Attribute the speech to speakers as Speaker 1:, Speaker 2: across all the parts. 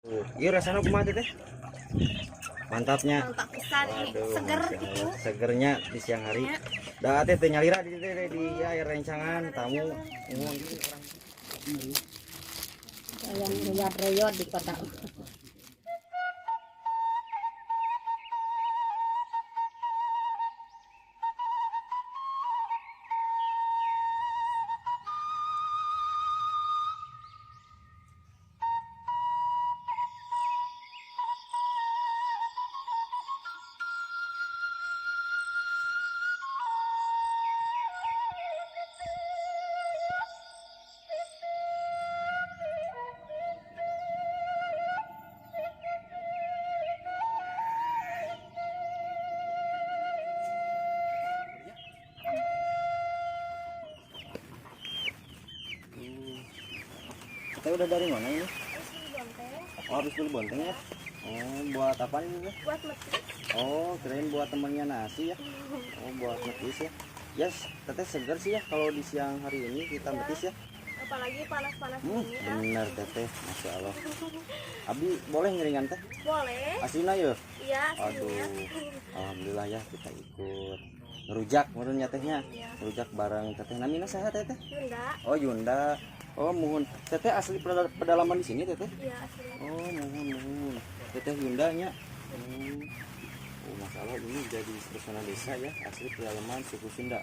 Speaker 1: Tuh, iya rasanya kumaha teh? Mantapnya.
Speaker 2: Mantap pisan ini, seger gitu.
Speaker 1: Segernya di siang hari. Dah teh teh nyalira di teh di air rencangan tamu umum orang.
Speaker 3: Yang reyot-reyot di kota.
Speaker 1: Kita udah dari mana ini? Oh, habis beli bonteng ya? Oh, buat apa ini?
Speaker 2: Buat metis.
Speaker 1: Oh, kirain buat temennya nasi ya? Oh, buat metis ya? Yes, teteh seger sih ya kalau di siang hari ini kita
Speaker 2: ya,
Speaker 1: metis ya.
Speaker 2: Apalagi panas-panas ini ya.
Speaker 1: Bener teteh, masya Allah. Abi boleh ngiringan teh?
Speaker 2: Boleh.
Speaker 1: Aslinya ya?
Speaker 2: Iya, aslinya.
Speaker 1: Aduh, alhamdulillah ya kita ikut ngerujak menurutnya tehnya.
Speaker 2: Ya.
Speaker 1: Ngerujak bareng teteh. Namina saha teteh?
Speaker 2: Yunda.
Speaker 1: Oh, Yunda. Oh, muhun. Teteh asli pedalaman di sini, teteh?
Speaker 2: Iya, asli.
Speaker 1: Oh, muhun, muhun. Teteh Yundanya. Oh, masalah ini jadi pesona desa ya, asli pedalaman suku Sunda.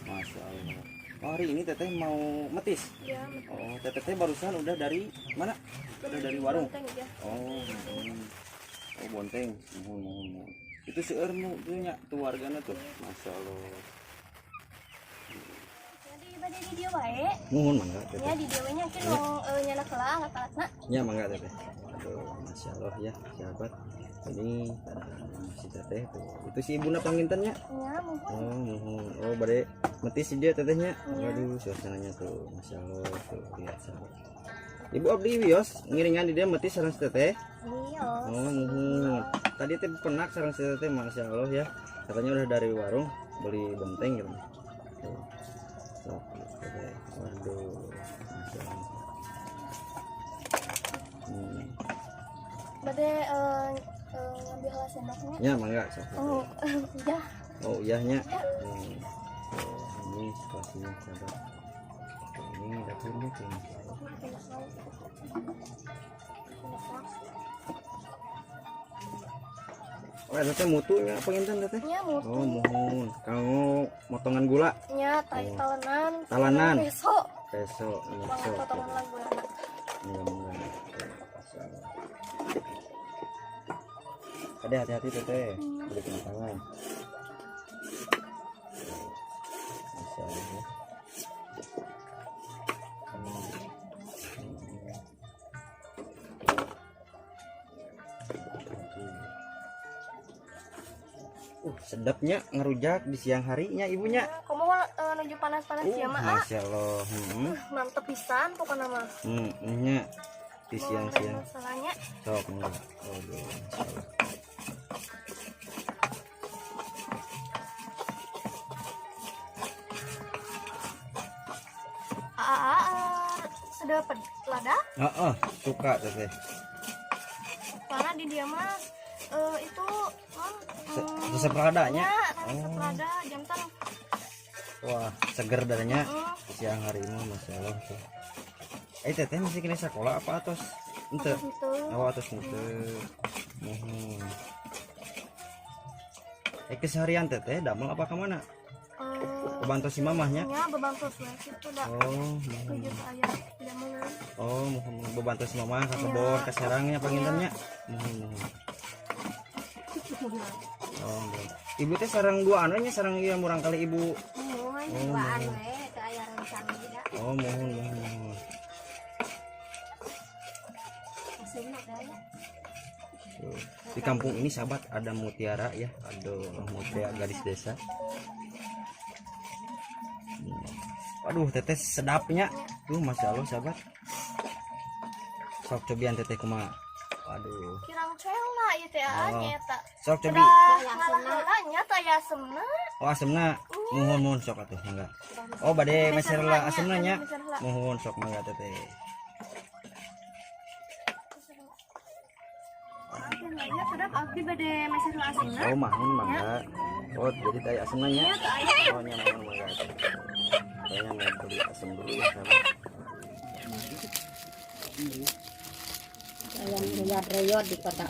Speaker 1: Masya Allah. Oh, hari ini teteh mau metis?
Speaker 2: Iya, metis.
Speaker 1: Oh, teteh barusan udah dari mana? Udah dari warung.
Speaker 2: Bonteng, ya.
Speaker 1: Oh, muhun. Oh, bonteng. Muhun, muhun, muhun. Itu seueur nu nya tuh wargana tuh. Masya Allah.
Speaker 2: Bade di dieu wae.
Speaker 1: Muhun mangga teteh.
Speaker 2: Nya di dieu we nya kin mau nyana heula alat-alatna.
Speaker 1: Nya mangga teteh. Aduh, masya Allah ya, sahabat. Ini si teteh tuh. Itu si ibuna panginten nya.
Speaker 2: Nya muhun.
Speaker 1: Oh, muhun. Oh, bade metis si dia tetehnya. Aduh, suasananya tuh, masya Allah tuh, lihat sahabat. Ibu abdi wios ngiringan di dia metis sareng si teteh.
Speaker 2: Wios.
Speaker 1: Oh, muhun. Tadi teh penak sareng si teteh, masya Allah ya. Katanya udah dari warung beli benteng gitu. Tuh. Sok, teteh. Waduh, masya Allah.
Speaker 2: Bade ngambil heula sendoknya.
Speaker 1: Ya, mangga sok.
Speaker 2: Oh, iya.
Speaker 1: Oh, iyahnya. Oh, ini situasinya sahabat. Ini dapurnya tuh. Oh, teteh mutunya penginten teteh?
Speaker 2: Nya mutu.
Speaker 1: Oh, muhun. Kamu motongan gula?
Speaker 2: Nya, tai talenan.
Speaker 1: Talenan.
Speaker 2: Peso.
Speaker 1: Peso, peso.
Speaker 2: Potongan lah gula.
Speaker 1: Enggak, enggak. Ada hati-hati teteh, beri kena tangan. Masya Allah. Sedapnya ngerujak di siang harinya ibunya.
Speaker 2: Kamu mau menuju panas-panas ya, Mak?
Speaker 1: Masya Allah.
Speaker 2: Mantep pisan pokoknya mah.
Speaker 1: Nya di siang-siang.
Speaker 2: Masalahnya.
Speaker 1: Sok enggak. Aduh, masya Allah.
Speaker 2: Sudah lada?
Speaker 1: Heeh, suka teteh.
Speaker 2: Karena di dia mah itu
Speaker 1: resep ladanya.
Speaker 2: Resep lada jantan.
Speaker 1: Wah, seger darahnya. Siang hari ini masya Allah tuh. Teteh masih kena sekolah apa atos? Ente. Oh, atos ente. Muhun. Keseharian teteh damel apa ke mana? Bebantu si mamahnya?
Speaker 2: Ya, bebantu we kitu da.
Speaker 1: Oh, muhun. Oh, muhun bebantu si mamah ka kebon, ka serangnya pangintennya. Muhun, muhun. Oh, ibu teh sareng dua anu nya sareng ieu murang kali ibu.
Speaker 2: Muhun, duaan we teu aya rencana da.
Speaker 1: Oh, muhun, muhun, muhun. Tuh. Di kampung ini sahabat ada mutiara ya, aduh mutiara gadis desa. Aduh teteh sedapnya tuh, masya Allah sahabat. Sok cobian teteh kumaha. Aduh.
Speaker 2: Kirang celna ieu teh nya eta.
Speaker 1: Sok cobi.
Speaker 2: Ngalah nya teh aya asemna.
Speaker 1: Oh, asemna. Muhun muhun sok atuh mangga. Oh, bade meser lah asemna nya. Muhun sok mangga teteh.
Speaker 2: Ya, kedap abdi bade meser asemna.
Speaker 1: Oh, mahun mangga. Oh, jadi teh asemna nya. Oh, nya mahun mangga. Kayaknya mau beli asem dulu ya, sahabat.
Speaker 3: Ayam reyot-reyot di kota.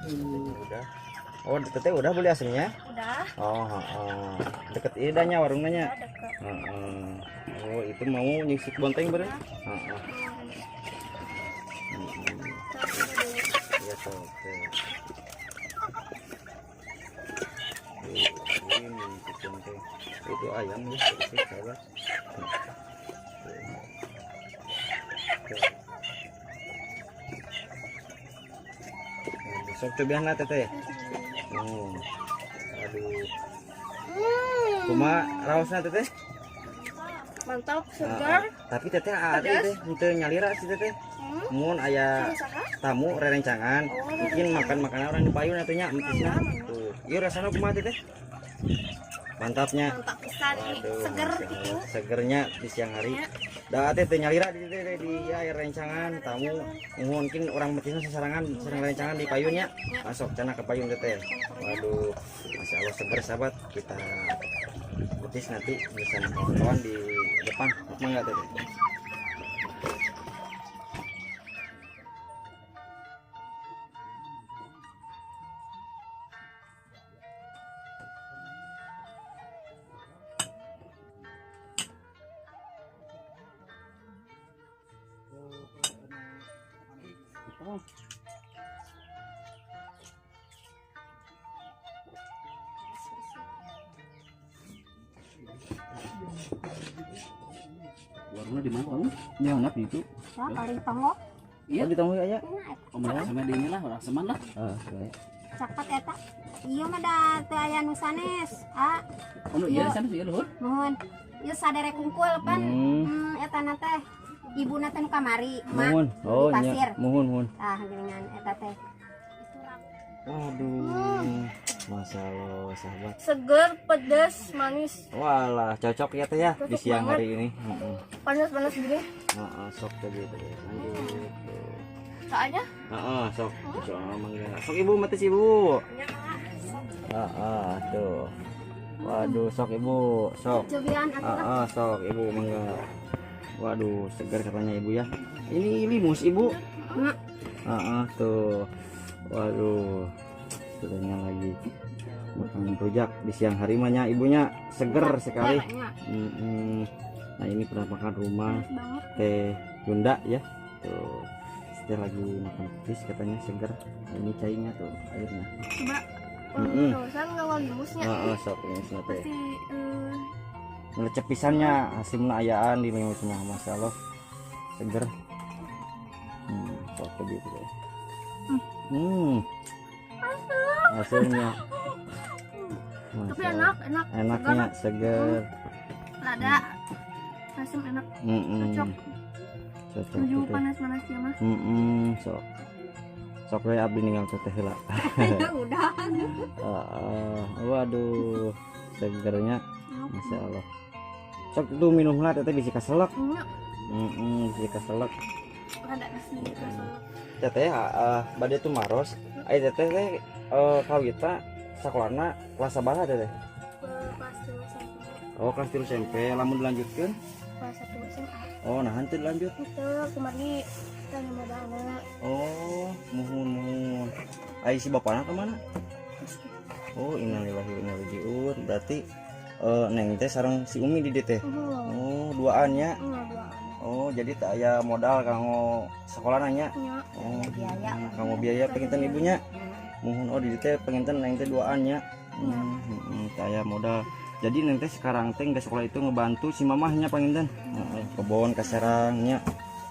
Speaker 1: Udah. Oh, teteh udah beli asemnya?
Speaker 2: Udah.
Speaker 1: Oh, oh. Deket idanya warungnya.
Speaker 2: Deket.
Speaker 1: Heeh. Oh, itu mau nyisik bonteng beren? Heeh. Iya, oke. Ini nyisik bonteng. Itu ayam ya, bersih, sahabat. Sok cobian lah teteh. Oh. Aduh. Kumaha raosna teteh?
Speaker 2: Mantap, segar.
Speaker 1: Tapi teteh ada teh henteu nyalira sih teteh. Mun aya tamu rerencangan, mungkin makan makanan orang di payun atuh nya metisna. Tuh. Ieu rasana kumaha teteh? Mantapnya.
Speaker 2: Mantap pisan ini, seger gitu.
Speaker 1: Segernya di siang hari. Da teh teu nyalira di teh di air rencangan tamu mungkin orang metisna sasarangan sareng rencangan di payunnya. Masuk cenah ke payun teteh. Waduh, Masya Allah seger sahabat. Kita metis nanti bersama kawan-kawan di depan. Mangga teteh.
Speaker 4: Warungnya di mana warung? Ya, enak itu.
Speaker 3: Ya, paling tongok.
Speaker 4: Iya,
Speaker 1: di tongok ya.
Speaker 4: Oh, mereka sama di inilah, orang seman lah.
Speaker 1: Heeh.
Speaker 3: Caket eta. Ieu mah da teu aya nu sanes, ah.
Speaker 4: Oh, iya sanes ieu luhur.
Speaker 3: Nuhun. Ieu sadere kungkul pan. Eta na teh ibuna teh nu kamari, mak.
Speaker 1: Muhun. Oh,
Speaker 3: nya.
Speaker 1: Muhun, muhun.
Speaker 3: Tah geuningan eta teh.
Speaker 1: Waduh. Masya Allah, sahabat.
Speaker 2: Seger, pedas, manis.
Speaker 1: Walah, cocok ya teh ya
Speaker 2: cocok
Speaker 1: di siang
Speaker 2: banget.
Speaker 1: Hari ini.
Speaker 2: Panas-panas gini.
Speaker 1: Heeh, sok tadi tadi. Lanjut.
Speaker 2: Soalnya?
Speaker 1: Heeh, sok. Sok mangga. Sok ibu metis ibu. Heeh, tuh. Waduh, sok ibu, sok.
Speaker 3: Cobian atuh.
Speaker 1: Heeh, sok ibu mangga. Waduh, segar katanya ibu ya. Ini limus ibu. Heeh, tuh. Waduh. Segernya lagi makan rujak di siang hari mahnya ibunya seger sekali. Nah, ini penampakan rumah Teh Yunda ya. Tuh, Teh lagi makan petis katanya seger. Nah, ini cainya tuh airnya.
Speaker 2: Coba. Terusan ngawal limusnya.
Speaker 1: Heeh, sok limusnya teh.
Speaker 2: Pasti
Speaker 1: ngelecep pisannya hasilna ayaan di limusnya, Masya Allah. Seger. Sok gitu deh. Hasilnya.
Speaker 2: Tapi enak, enak.
Speaker 1: Enaknya seger.
Speaker 2: Lada. Asam enak. Cocok.
Speaker 1: Cocok.
Speaker 2: Menuju panas-panas ya, Mas.
Speaker 1: Sok. Sok we abdi ninggal teteh heula.
Speaker 3: Udah.
Speaker 1: Waduh, segernya. Masya Allah. Sok tuh minumlah teteh bisa keselak. Bisa keselak.
Speaker 2: Rada keselak.
Speaker 1: Teteh bade tumaros. Ai teteh teh kawita sakolana kelas sabaraha teteh?
Speaker 2: Kelas 2 SMP.
Speaker 1: Oh, kelas 3 SMP. Lamun dilanjutkeun?
Speaker 2: Kelas 1 SMA.
Speaker 1: Oh, nah henteu dilanjut.
Speaker 2: Henteu, kemari teh modalna.
Speaker 1: Oh, muhun muhun. Ai si bapana ka mana? Oh, innalillahi wa inna ilaihi raji'un. Berarti neng teh sareng si Umi di dieu teh. Oh, duaan nya.
Speaker 2: Duaan.
Speaker 1: Oh, jadi tak aya modal kanggo sekolah nanya. Oh,
Speaker 3: biaya.
Speaker 1: Kanggo biaya penginten ibunya. Muhun oh di dieu teh penginten neng teh duaan nya. Tak aya modal. Jadi neng teh sekarang teh nggak sekolah itu ngebantu si mamahnya penginten. Kebon ka serangnya.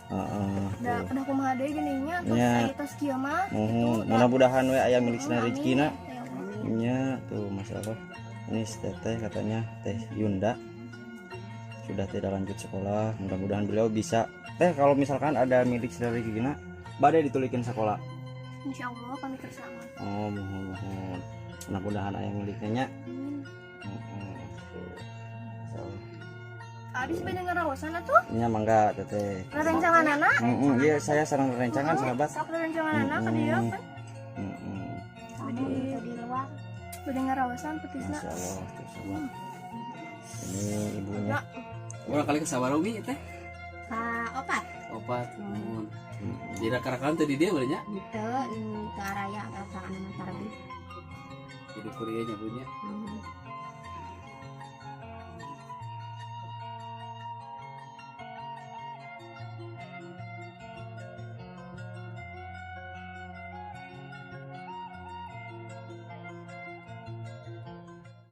Speaker 1: Heeh.
Speaker 2: Da
Speaker 1: Tuh.
Speaker 2: udah kumaha deui geuning nya terus
Speaker 1: Nya.
Speaker 2: aya tos kieu mah.
Speaker 1: Muhun,
Speaker 2: Gitu, da.
Speaker 1: mudah-mudahan we aya milik
Speaker 2: Amin.
Speaker 1: rezekina.
Speaker 2: Ya Allah.
Speaker 1: Nya tuh Masya Allah. Ini si teteh katanya Teh Yunda sudah tidak lanjut sekolah. Mudah-mudahan beliau bisa. Teh, kalau misalkan ada milik rezekina, bade ditulikin sekolah.
Speaker 2: Insya Allah kami bersama.
Speaker 1: Oh, muhun muhun. Mudah-mudahan aya miliknya nya.
Speaker 2: Amin.
Speaker 1: Heeh, tuh. Masya Allah.
Speaker 2: Abis beda ngaraosan atuh.
Speaker 1: Nya mangga teteh.
Speaker 2: Rerencangan anak.
Speaker 1: Heeh, iya saya sareng rerencangan sahabat.
Speaker 2: Sok rerencangan anak ka dieu kan.
Speaker 1: Heeh.
Speaker 3: Sami itu di luar.
Speaker 2: Beda ngaraosan petisna.
Speaker 1: Masya Allah, tuh sahabat. Ini ibunya.
Speaker 4: Urang kali ke Sawarumi teh.
Speaker 3: Ka opat.
Speaker 4: Opat. Muhun. Jadi raka-rakaan teh di dieu nya.
Speaker 3: Henteu, teu araya atasan mah tarbi.
Speaker 4: Jadi kuliahnya punya.
Speaker 3: Hmm.